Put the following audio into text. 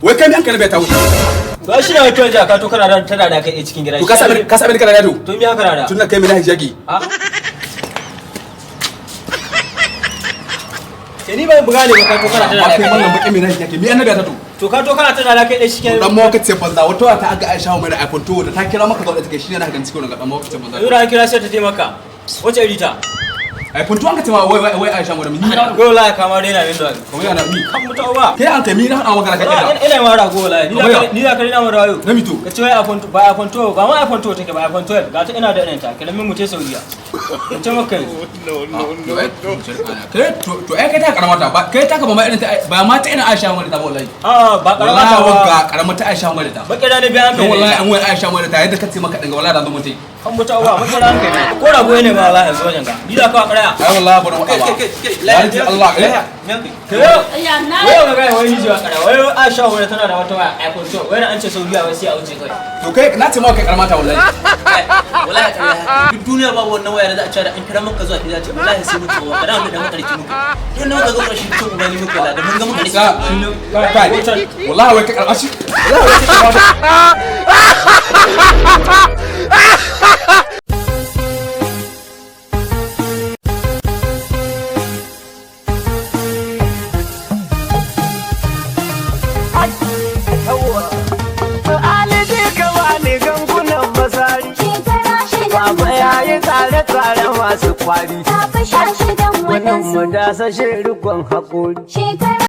Wai kai mi an karbe ta wuce? To shi na wato jaka to kana da tana da kai cikin gida. To ka sami kana da to. To mi haka da? Tun da kai mi na hijaki. A. Ke ni ban buga ne ba, ka to kana tana Amma da kai kai. wannan bakin mi na hijaki. Mi annabi ta to. To ka to kana tana da kai dai cikin. Dan mawaka ce banza, wata ta aga Aisha mai da iPhone 2 da ta kira maka zaune take shine na ga cikin wannan dan mawaka ce banza. Yura kira sai ta taimaka. Wace iri ta? iPhone 2 an ka ce ma wai wai wai Aisha mai da mi na. Ko wallahi kama rena min da. Kamar yana mi. Kan mutu ba. Kai an kai mi na an magana kai da. Ina ma rago wallahi. Ni da ni da kai na ma rago. Na mito. Ka ce wai iPhone ba iPhone 12 ba, ma iPhone 12 take ba, iPhone 12 ga ta ina da irin ta. Kiran min mu ce Saudiya. Ka ce maka yanzu. Kai to ai kai ta karamata ba, kai ta ka ba ma irin ta ba ma ta ina Aisha mai da ta ba wallahi. A ba karama ta Wallahi ba. wagga karamata Aisha mai da ta. Bakira ne biyan Don kai. wallahi an wai Aisha mai da ta yadda ka ce maka dinga wallahi da zo mutai. Kan mutu ba makira an kai. Ko rago ne ma wallahi yanzu wajen ga. Ni da ka karaya. Ai wallahi ba wada ba. Ya ji Allah eh. Kai wai ga kai wai ni jiwa kara wai Aisha wai tana da wata waya iPhone 12 wai an ce Saudiya wai sai a wuce kai. To kai na ce maka kai karamata wallahi. Wallahi ƙarya, duk duniya babu wannan waya da za a ce da an kira maka zuwa ta ce wallahi sai mutu wa kada mu da makarci muke don nan ga gwamnati shi tun ubani muke la da mun ga makarci. Sa kai wallahi wai kai karamashi. Wallahi wai kai karamata. Aliji ka bani gangunan masari. Shekara shidan Baba ya yi tsare-tsare masu kwari. ta fi 16 Wannan waɗansu. mu dasashe rikon haƙori. Shekara